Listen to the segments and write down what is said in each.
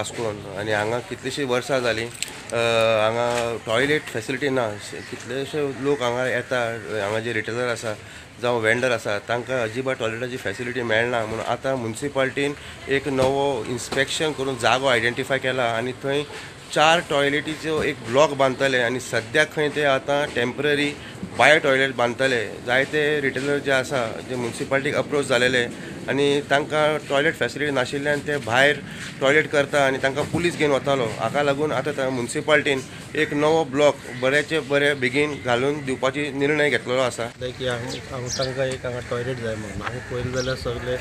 वास्कोन आनी हांगा कितलींशीं वर्सां जालीं हांगा टॉयलेट फेसिलिटी ना. कितलेशे लोक हांगा येता, हांगा जे रिटेलर आसा जावं वेंडर आसा तांकां अजिबात टॉयलेटाची फेसिलिटी मेळना. म्हणून आतां मुन्सिपाल्टीन एक नवो इन्स्पेक्शन करून जागो आयडेंटिफाय केला आनी थंय 4 टॉयलेटीचो एक ब्लॉक बांदतले आनी सद्याक खंय ते आतां टेम्पररी बायो टॉयलेट बांदतले. जायते रिटेलर जे आसा जे मुन्सिपाल्टीक अप्रोच जालेले आनी तांकां टॉयलेट फेसिलिटी नाशिल्ल्यान ते भायर टॉयलेट करता आनी तांकां पुलीस घेवन वतालो. हाका लागून आतां मुन्सिपाल्टीन एक नवो ब्लॉक बऱ्याचे बरे बेगीन घालून दिवपाची निर्णय घेतलेलो आसा. की हांव तांकां एक हांगा टॉयलेट जाय म्हणून हांगा पयलीं जाल्यार सगळे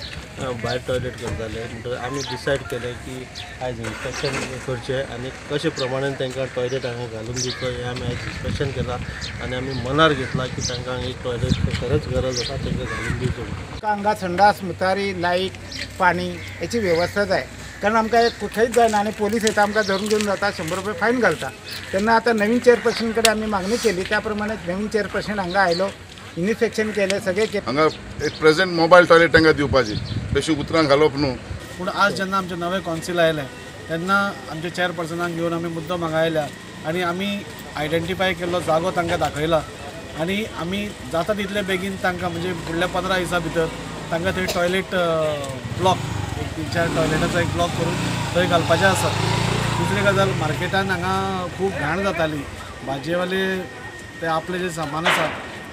भायर टॉयलेट करताले. म्हणटकच आमी डिसायड केलें की आयज इन्स्पेक्शन करचें आनी कशे प्रमाणे तांकां टॉयलेट हांगा घालून दिवचो हें आमी आयज इन्स्पेक्शन केलां आनी आमी मनार घेतलां की तांकां एक टॉयलेट खरेंच गरज आसा, तांकां घालून दिवचो. हांगा संडास, मुतारी, लायट, पाणी याची व्यवस्था जाय, कारण आमकां कुठेच जायना आनी पोलीस येता आमकां धरून घेवन जाता, 100 रुपये फायन घालता. तेन्ना आतां नवीन चेअरपर्सन कडेन आमी मागणी केली, त्या प्रमाणे नवीन चेअरपर्सन हांगा आयलो, इन्स्पेक्शन केलें, सगळें केलें. हांगा एक प्रेझेंट मोबायल टॉयलेट तांकां दिवपाची, तशी उतरां घालप न्हू. पूण आज जेन्ना आमचें नवें कौन्सिल आयलें तेन्ना आमच्या चेअरपर्सनाक घेवन आमी मुद्दम हांगा आयल्या आनी आमी आयडेंटिफाय केल्लो जागो तांकां दाखयला आनी आमी जाता तितले बेगीन तांकां म्हणजे फुडल्या 15 दिसां भितर तांकां थंय टॉयलेट ब्लॉक एक 3-4 टॉयलेटाचो एक ब्लॉक करून थंय घालपाचें आसा. दुसरी गजाल, मार्केटान हांगा खूब घाण जाताली. भाजयेवाले ते आपलें जें सामान आसा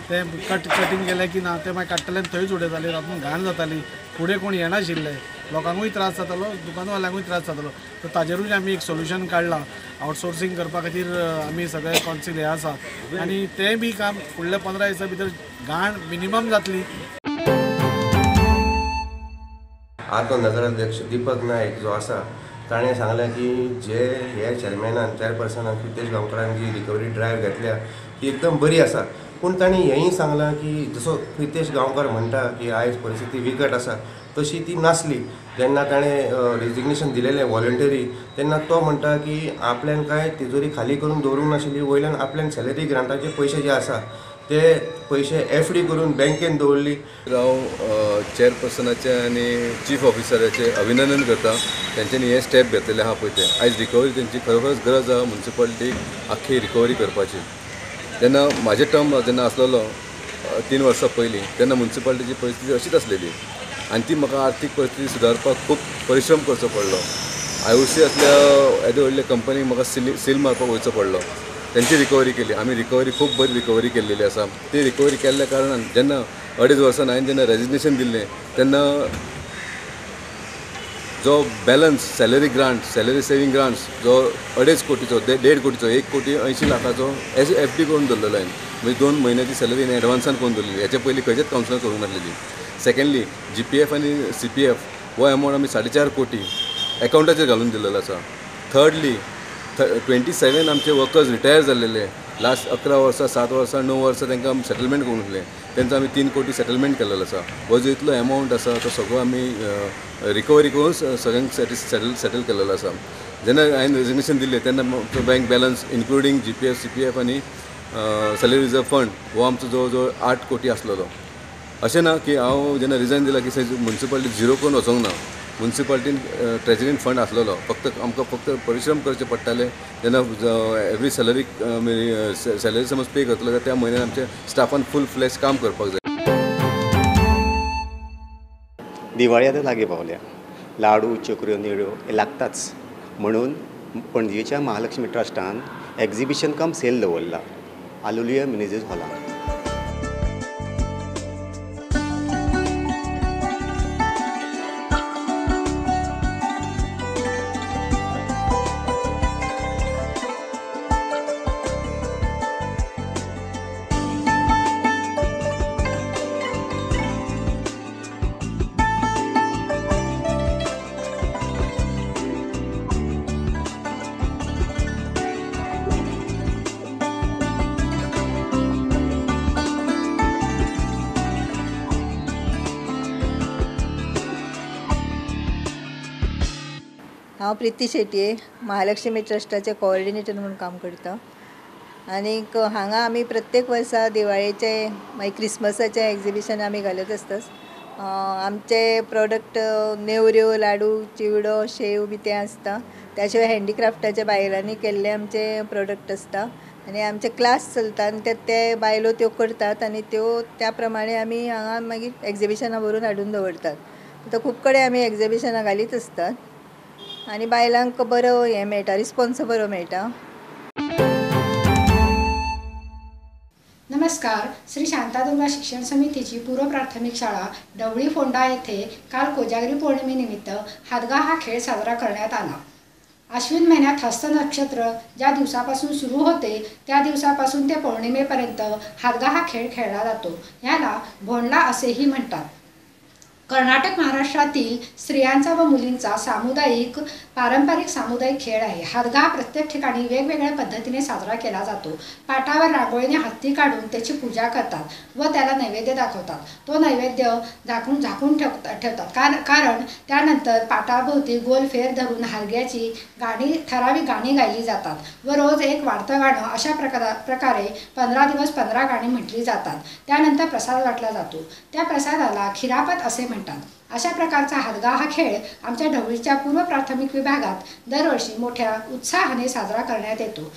तें कटींग केलें की ना तें मागीर काडटले आनी थंयच उडयताले, तातूंत घाण जाताली, फुडें कोण येनाशिल्ले, लोकांकूय त्रास जातालो, दुकानवाल्यांकूय त्रास जातालो. तर ताजेरूय आमी एक सोल्युशन काडलां. आउटसोर्सिंग करपा खातीर आमी सगळे कौन्सिल हें आसा आनी तें बी काम फुडल्या 15 दिसां भितर घाण मिनिमम जातली. आतां नगराध्यक्ष दीपक नायक जो आसा ताणें सांगलें की जे हे चेअरमॅनान चेअरपर्सनान प्रितेश गांवकारान जी रिकवरी ड्रायव्ह घेतल्या ती एकदम बरी आसा. पूण तांणी हेंय सांगलां की जसो प्रितेश गांवकार म्हणटा की आयज परिस्थिती विकट आसा तशी ती नासली. जेन्ना ताणें रेजिग्नेशन दिलेलें वॉलंटरी तेन्ना तो म्हणटा की आपल्यान कांय तिजोरी खाली करून दवरूंक नाशिल्ली, वयल्यान आपल्यान सॅलरी ग्रांटाचे पयशे जे आसा ते पयशे एफडी करून बँकेन दवरली. हांव चेअरपर्सनाचें आनी चीफ ऑफिसराचें अभिनंदन करता, तेंच्यांनी हे स्टेप घेतलेले आहा पळय ते. आयज रिकवरी तेंची खरोखरच गरज आहा मुन्सिपालिटीक आख्खी रिकवरी करपाची. जेन्ना म्हाजे टर्म जेन्ना आसलेलो 3 वर्सां पयलीं तेन्ना मुन्सिपालिटीची परिस्थिती अशीच आसलेली आनी ती म्हाका आर्थीक परिस्थिती सुदारपाक खूब परिश्रम करचो पडलो. IOC असल्या येदे व्हडल्या कंपनीक म्हाका सील मारपाक वयचो पडलो. तेंची रिकवरी केली आमी, रिकवरी खूब बरी रिकवरी केल्लेली आसा. ती रिकवरी केल्ल्या कारणान जेन्ना 2.5 वर्सां हांवें जेन्ना रेजिग्नेशन दिल्लें तेन्ना जो balance salary grant, salary saving grants जो 2.5 कोटीचो, 1.5 कोटीचो, 1,80,00,000 एज एफडी करून दवरलेलो हांवें. म्हणजे 2 म्हयन्याची सॅलरी एडवान्सान करून दवरलेली, हेच्या पयलीं खंयच्याच कावन्सिलान करूंक नासलेली. सेकंडली GPF आनी CPF हो एमावंट आमी 4.5 कोटी एकावंटाचेर घालून दिलेलो आसा. थर्डली 27 आमचे वर्कर्स रिटायर जाल्लेले, लास्ट 11 वर्सां, 7 वर्सां, 9 वर्सां तांकां आमी सेटलमेंट करूंक नासलें, तेंचो आमी 3 कोटी सेटलमेंट केल्लो आसा. हो जो इतलो एमावंट आसा तो सगळो आमी रिकवरी करून सगळ्यांक सेटल केल्लो आसा. जेन्ना हांवें रेजिग्नेशन दिल्लें तेन्ना bank balance including GPF, CPF आनी सॅलरी रिजर्व फंड हो आमचो जवळ जवळ 8 कोटी आसलेलो. अशें ना की हांव जेन्ना रिजायन दिलां की मुन्सिपालिटी झिरो करून वचोंक ना, मुन्सिपालिटीन ट्रेजरीन फंड आसलेलो, फक्त आमकां फक्त परिश्रम करचे पडटाले. जेन्ना एवरी सॅलरी सॅलरी समज पे करतलो जाल्यार त्या म्हयन्यान आमच्या स्टाफान फूल फ्लॅश काम करपाक जाय. दिवाळी आतां लागीं पावल्या, लाडू, चकऱ्यो, नेवऱ्यो हे लागताच, म्हणून पणजेच्या महालक्ष्मी ट्रस्टान एक्झिबिशन कम सेल दवरला आलुलिया मिनेझीस हॉलान. हांव प्रिती शेटये, महालक्ष्मी ट्रस्टाचे कोऑर्डिनेटर म्हणून काम करता. आनीक हांगा आमी प्रत्येक वर्सा दिवाळेचे मागीर क्रिसमसाचे एक्झिबिशन आमी घालत आसतात. आमचे प्रोडक्ट नेवऱ्यो, लाडू, चिवडो, शेव बी तें आसता. त्या शिवाय हँडीक्राफ्टाच्या बायलांनी केल्ले आमचे प्रोडक्ट आसता आनी आमचे क्लास चलता आनी ते बायलो त्यो करतात आनी त्यो त्या प्रमाणे आमी हांगा मागीर एग्जिबिशनां व्हरून हाडून दवरतात. आतां खूब कडेन आमी एग्जिबिशनां घालीत आसतात आनी बायलांक बरो हें मेळटा, रिस्पोन्स बरो मेळटा. नमस्कार. श्री शांतादुर्गा शिक्षण समितीची पूर्व प्राथमिक शाळा ढवळी फोंडा येथे काल कोजागिरी पौर्णिमेनिमित्त हादगा हा खेळ साजरा करण्यात आला. आश्विन महिन्यात हस्त नक्षत्र ज्या दिवसापासून सुरू होते त्या दिवसापासून ते पौर्णिमेपर्यंत हादगा हा खेळ खेळला जातो. याला भोंडला असेही म्हणतात. कर्नाटक महाराष्ट्रातील स्त्रियांचा व मुलींचा सामुदायिक पारंपरिक सामुदायिक खेळ आहे. हादगा प्रत्येक ठिकाणी वेगवेगळ्या पद्धतीने साजरा केला जातो. पाटावर रांगोळीने हत्ती काढून त्याची पूजा करतात व त्याला नैवेद्य दाखवतात. तो नैवेद्य झाकून ठेवतात कारण त्यानंतर पाटाभोवती गोल फेर धरून हादग्याची गाणी ठराविक गाणी गायली जातात व रोज एक वाढतं गाणं अशा प्रकारे 15 दिवस 15 गाणी म्हटली जातात. त्यानंतर प्रसाद वाटला जातो. त्या प्रसादाला खिरापत असे म्हणतात. अशा प्रकारचा हादगा हा खेळ आमच्या ढवळीच्या पूर्व प्राथमिक विभागात दरवर्षी मोठ्या उत्साहाने साजरा करण्यात येतो.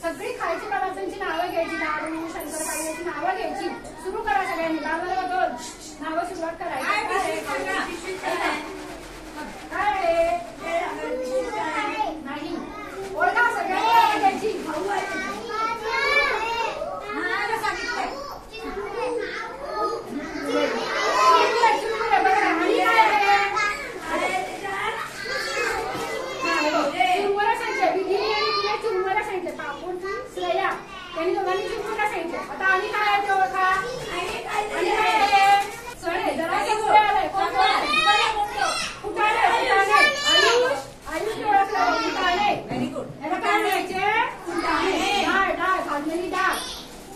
सगळी खायची पदार्थांची नावं घ्यायची, लाडू, शंकरपाळ्याची नावं घ्यायची. सुरू करा सगळ्यांनी, बाबा दोन नावं सुरुवात करायची. काय नाही ओळखा, सगळ्यांनी नावं घ्यायची. त्यांनी दोघांनी चिरमुरा सांगितले. आता आणि काय आहे ते ओळखा. आणि काय आहे? सण आहे, जरासं पुढे आलंय. फुटाणे, फुटाणे. आयुष, आयुष ओळखलं, फुटाणे. Very good. याला काय म्हणायचे? फुटाणे. डाळ, डाळ, भाजलेली डाळ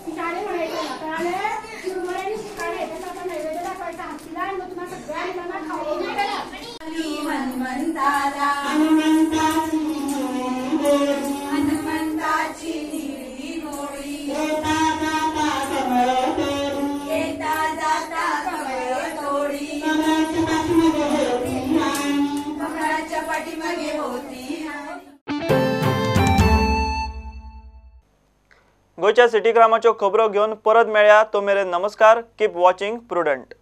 फुटाणे म्हणायचे. कळाले? चिरमुरे आणि फुटाणे. त्याचा आता नैवेद्य दाखवायचा हत्तीला आणि मग तुम्हाला सगळ्या मुलांना खाऊ. हनुमंताची गोंयच्या सिटी क्रायमाच्यो खबरो घेवन परत मेळया. तो मेरेन नमस्कार. Keep watching Prudent.